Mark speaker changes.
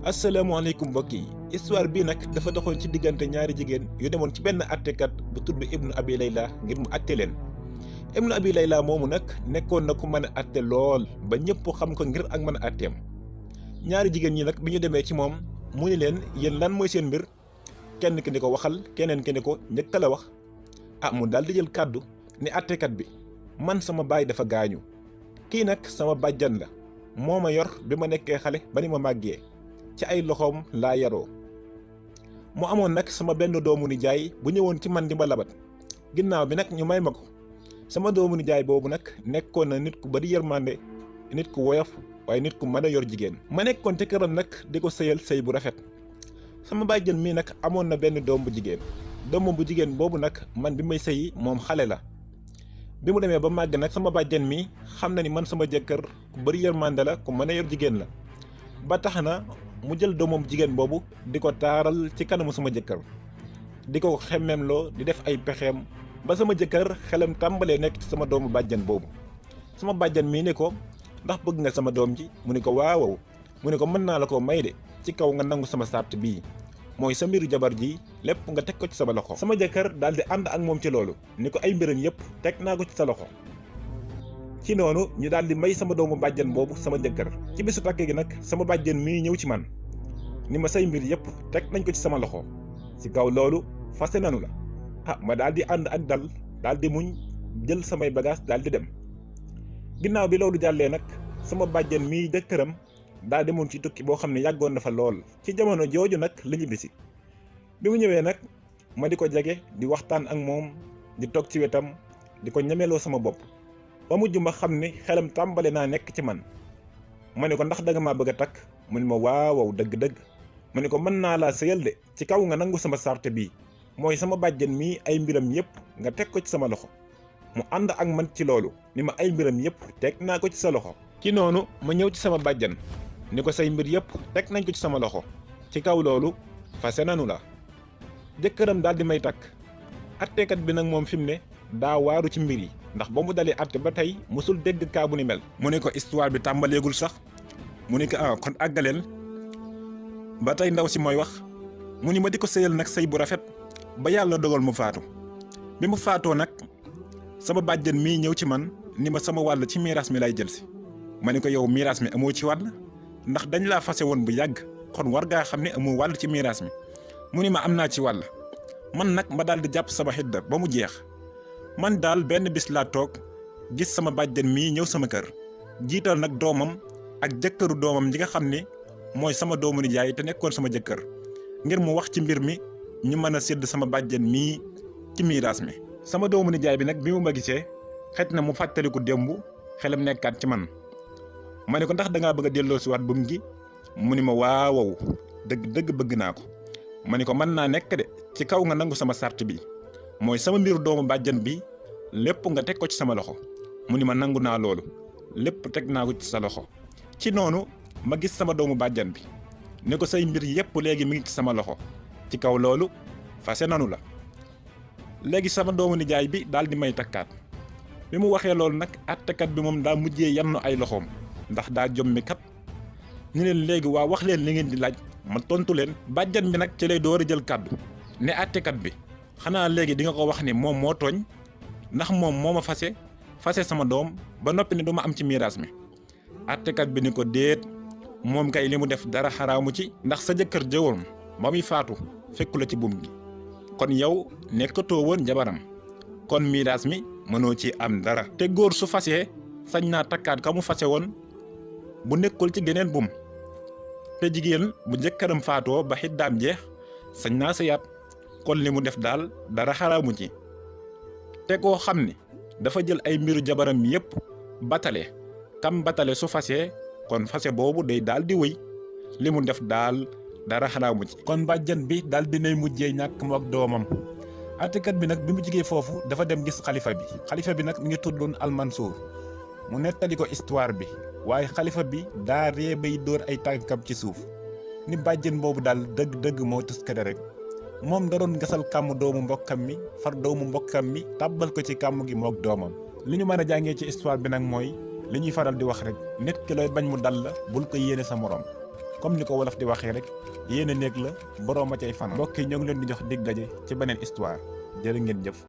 Speaker 1: asalaamaaleykum mbokk yi histoire bii nag dafa doxoon ci diggante ñaari jigéen yu demoon ci benn attekat bu tudd Ibnu Abi Layla ngir mu atte leen. Ibnu Abi Layla moomu nag nekkoon na ku mën a atte lool ba ñëpp xam ko ngir ak mën a atteem. ñaari jigéen ñi nag bi ñu demee ci moom mu ni leen yéen lan mooy seen mbir, kenn ki ni ko waxal, keneen ki ni ko njëkk la wax. mu daal di jël kàddu ni attekat bi, man sama baay dafa gaañu, kii nag sama bàjjan la, moo ma yor bi ma nekkee xale ba ni ma màggee, ci ay loxoom laa yaroo. mu amoon nag sama benn doomu nijaay bu ñëwoon ci man di ma labat, ginnaaw bi nag ñu may ma ko. sama doomu nijaay boobu nag nekkoon na nit ku bari yërmande, nit ku woyof, waaye nit ku mën a yor jigéen. ma nekkoon ci këram nag di ko sëyal sëy bu rafet. sama bàjjen mii nag amoon na benn doom bu jigéen, doomam bu jigéen boobu nag man bi may sëyi moom xale la. bi mu demee ba màgg nag sama bàjjen mi xam na ni man sama jëkkër ku bari yërmande la, ku mën a yor jigéen la, ba tax na mu jël doomam jigéen boobu di ko taaral ci kanamu sama jëkkër, di ko xemmemloo, di def ay pexeem ba sama jëkkër xelam tàmbalee nekk ci sama doomu bàjjen boobu. sama bàjjen mii ne ko, ndax bëgg nga sama doom ji? mu ni ko waaw. mu ne ko mën naa la ko may de ci kaw nga nangu sama sart bii, mooy sa mbiru jabar ji lépp nga teg ko ci sama loxo. sama jëkkër daal di ànd ak moom ci loolu, ni ko ay mbiram yëpp teg naa ko ci sa loxo. ci noonu ñu daal di may sama doomu bàjjen boobu sama jëkkër. ci bisu takk gi nag sama bàjjen mii ñëw ci man ni ma say mbir yëpp teg nañ ko ci sama loxo, ci kaw loolu fase nanu la. ma daal di ànd ak dal, daal di muñ, jël samay bagage daal di dem. ginnaaw bi loolu jàllee nag sama bàjjen mii jëkkëram daa demoon ci tukki boo xam ne yàggoon na fa lool. ci jamono jooju nag la ñibbisi. bi mu ñëwee nag ma di ko jege, di waxtaan ak moom, di toog ci wetam, di ko ñemeloo sama bopp, ba mujj ma xam ne xelam tàmbale naa nekk ci man. ma ne ko ndax danga maa bëgg a takk? mu ne ma waaw dëgg-dëgg. ma ne ko mën naa laa sëyal de ci kaw nga nangu sama sart bii, mooy sama bàjjen mii ay mbiram yëpp nga teg ko ci sama loxo. mu ànd ak man ci loolu ni ma ay mbiram yëpp teg naa ko ci sa loxo. ci noonu ma ñëw ci sama bàjjen ni ko say mbir yëpp teg nañ ko ci sama loxo, ci kaw loolu fase nanu la. jëkkëram daal di may takk. attekat bi nag moom fi mu ne daa waaru ci mbir yi, ndax ba mu dalee atte ba tey musul dégg kaa bu ni mel. mu ne ko histoire bi tàmbaleegul sax. mu ne ko kon àggaleel. ba tey ndaw si mooy wax. mu ni ma di ko sëyal nag sëy bu rafet ba yàlla dogal mu faatu. bi mu faatoo nag sama bàjjen mii ñëw ci man ni ma sama wàll ci miiras mi lay jël si. ma ni ko yow miiras mi amoo ci wàll, ndax dañ laa fase woon bu yàgg, kon war ngaa xam ne amoo wàll ci miiras mi. mu ni ma am naa ci wàll. man nag ma daal di jàpp sama xidda ba mu jeex. man daal benn bis laa toog gis sama bàjjen mii ñëw sama kër, jiital nag doomam ak jëkkëru doomam ji nga xam ne mooy sama doomu nijaay te nekkoon sama jëkkër, ngir mu wax ci mbir mi ñu mën a sédd sama bàjjen mii ci miiras mi. sama doomu nijaay bi nag bi mu ma gisee xëj na mu fàttaliku démb, xelam nekkaat ci man. ma ne ko ndax dangaa bëgg a delloo si waat buum gi? mu ni ma waaw dëgg bëgg naa ko. ma ne ko mën naa nekk de ci kaw nga nangu sama sart bi, mooy sama mbiru doomu bàjjan bi lépp nga teg ko ci sama loxo. mu ni ma nangu naa loolu, lépp teg naa ko ci sa loxo. ci noonu ma gis sama doomu bàjjan bi ne ko say mbir yépp léegi mi ngi ci sama loxo, ci kaw loolu fase nanu la. léegi sama doomu nijaay bi daal di may takkaat. bi mu waxee loolu nag attekat bi moom daa mujjee yannu ay loxoom, ndax daa jommi kat. ñu leen léegi waa wax leen li ngeen di laaj ma tontu leen. bàjjan bi nag ci lay door a jël kàddu ne attekat bi, xanaa léegi di nga ko wax ni moom moo tooñ, ndax moom moo ma fase sama doom ba noppi ne du ma am ci miiras mi. attekat bi ni ko déet, moom kay li mu def dara xaraamu ci, ndax sa jëkkër jëwoon ba muy faatu fekku la ci buum gi, kon yow nekkatoo woon jabaram, kon miiras mi mënoo ci am dara. te góor su fasee sañ naa takkaat ka mu fase woon bu nekkul ci geneen buum, te jigéen bu jëkkëram faatoo ba xiddaam jeex sañ naa sëyaat, kon li mu def daal dara xaraamu ci. te koo xam ni dafa jël ay mbiru jabaram yépp batale, kam batale su fasee kon fase boobu day daal di wëy, li mu def daal dara xaraamu ci. kon bàjjan bi daal dinay mujjee ñàkk mook doomam. attekat bi nag bi mu jigee foofu dafa dem gis xalifa bi nag mi ngi tuddoon Almansour. mu nettali ko histoire bi, waaye xalifa bi daa ree bay dóor ay tànkam ci suuf ni bàjjen boobu daal dëgg moo tuskare rek. moom da doon gasal kàmm doomu mbokkam mi, far doomu mbokkam mi tàbbal ko ci kàmm gi mook doomam. li ñu mën a jàngee ci histoire bi nag mooy li ñuy faral di wax rek, nit ki looy bañ mu dal la bul ko yéene sa moroom. comme ni ko wolof di waxee rek yéen a néeg la boroom a cay fan mbokk yi ñoo ngi leen di jox dig daje ci beneen histoire jërë ngeen jëf